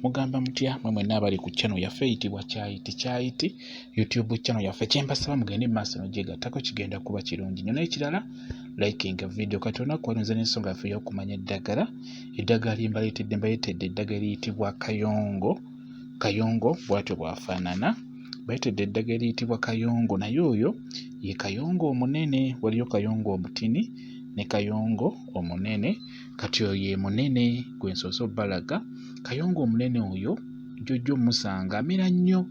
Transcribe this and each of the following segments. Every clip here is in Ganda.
Mugamba mutya mwe mwenna abali ku channel yaffe eyitibwa Kyayiti Kyayiti YouTube channel yaffe, kyembasaba mugende mu maaso n'ogyegattako, kigenda kuba kirungi nnyo. N'ekirala, liking video. Kati olunaku olunze n'ensonga yaffe ey'okumanya eddagala. Eddagala lye mbaleetedde, mbaleetedde eddagala eriyitibwa Kayongo. Kayongo bw'atyo bw'afaanana. Baleetedde eddagala eriyitibwa Kayongo, naye oyo ye Kayongo omunene. Waliyo Kayongo omutini ne Kayongo omunene. Kati oyo ye munene gwe nsoose obbalaga. Kayongo omunene oyo jjojja omusanga amera nnyo,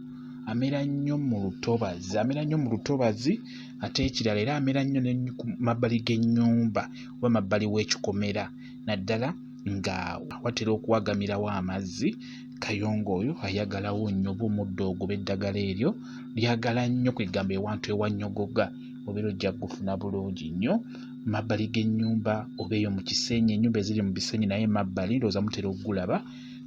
amera nnyo mu lutobazi, amera nnyo mu lutobazi. Ate ekirala, era amera nnyo ne ku mabbali g'ennyumba oba mabbali w'ekikomera, naddala nga watera okuwagamirawo amazzi. Kayongo oyo ayagalawo nnyo oba omuddo ogwo oba eddagala eryo lyagala nnyo, kwegamba ewantu ewannyogoga obeera ojja kugufuna bulungi nnyo mabbali g'ennyumba oba eyo mu kisenyi, ennyumba eziri mu bisenyi. Naye emabbali ndowooza mutera okugulaba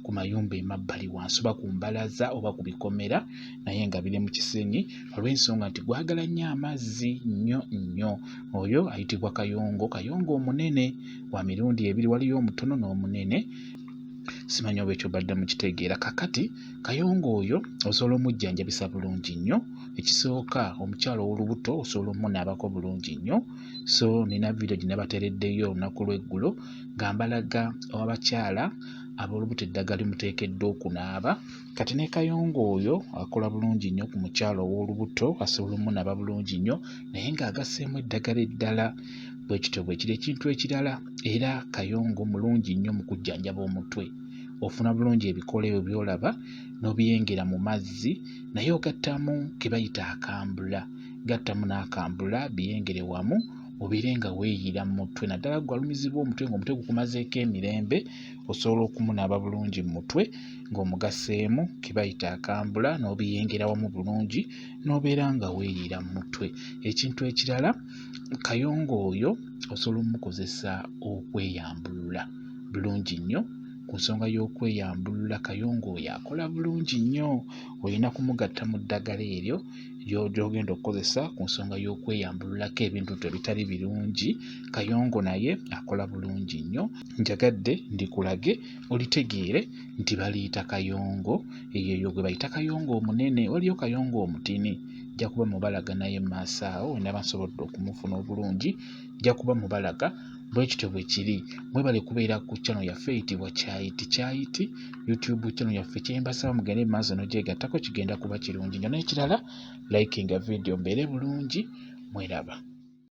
ku mayumba emabbali wansi oba ku mbalaza oba ku bikomera, naye nga biri mu kisenyi, olw'ensonga nti gwagala nnyo amazzi nnyo nnyo. Oyo ayitibwa Kayongo, Kayongo omunene wa mirundi ebiri, waliyo omutono n'omunene. Simanyi oba ekyo badde mukitegeera. Kakati Kayongo oyo osobola omujjanjabisa bulungi nnyo. Ekisooka, omukyala ow'olubuto osobola omunaabako bulungi nnyo. So nina vidiyo gye nabateereddeyo olunaku lw'eggulo nga mbalaga abakyala ab'olubuto eddagala limuteekeddwa okunaaba. Kati ne Kayongo oyo akola bulungi nnyo ku mukyala ow'olubuto, asobola omunaaba bulungi nnyo naye ng'agasseemu eddagala eddala. Bwe kityo bwe kiri. Ekintu ekirala, era Kayongo mulungi nnyo mu kujjanjaba omutwe. Ofuna bulungi ebikoola ebyo by'olaba n'obiyengera mu mazzi, naye ogattamu ke bayita akambula. Gattamu n'akambula, biyengere wamu, obeere nga weeyiira mu mutwe, naddala ggwe alumizibwa omutwe ng'omutwe gukumazeeko emirembe. Osobola okumunaaba bulungi mu mutwe ng'omugasseemu ke bayita akambula n'obiyengera wamu bulungi n'obeera nga weeyiira mu mutwe. Ekintu ekirala, Kayongo oyo osobola omukozesa okweyambulula bulungi nnyo. Ku nsonga y'okweyambulula, Kayongo oyo akola bulungi nnyo. Olina kumugatta mu ddagala eryo ly'ogenda okukozesa ku nsonga y'okweyambululako ebintu ebitali birungi. Kayongo naye akola bulungi nnyo. Njagadde ndikulage olitegeere nti baliyita Kayongo. Eyo eyo gwe bayita Kayongo omunene. Waliyo Kayongo omutini, nja kuba mubalaga naye mu maaso awo wenaba nsobodde okumufuna obulungi, nja kuba mubalaga. Bwe kityo bwe kiri. Mwebale kubeera ku channel yaffe eyitibwa Kyayiti Kyayiti YouTube channel yaffe. Kyembasaba mugende mu maaso n'ogyegattako, kigenda kuba kirungi nnyo. N'ekirala, likinga video, mbeere bulungi, mweraba.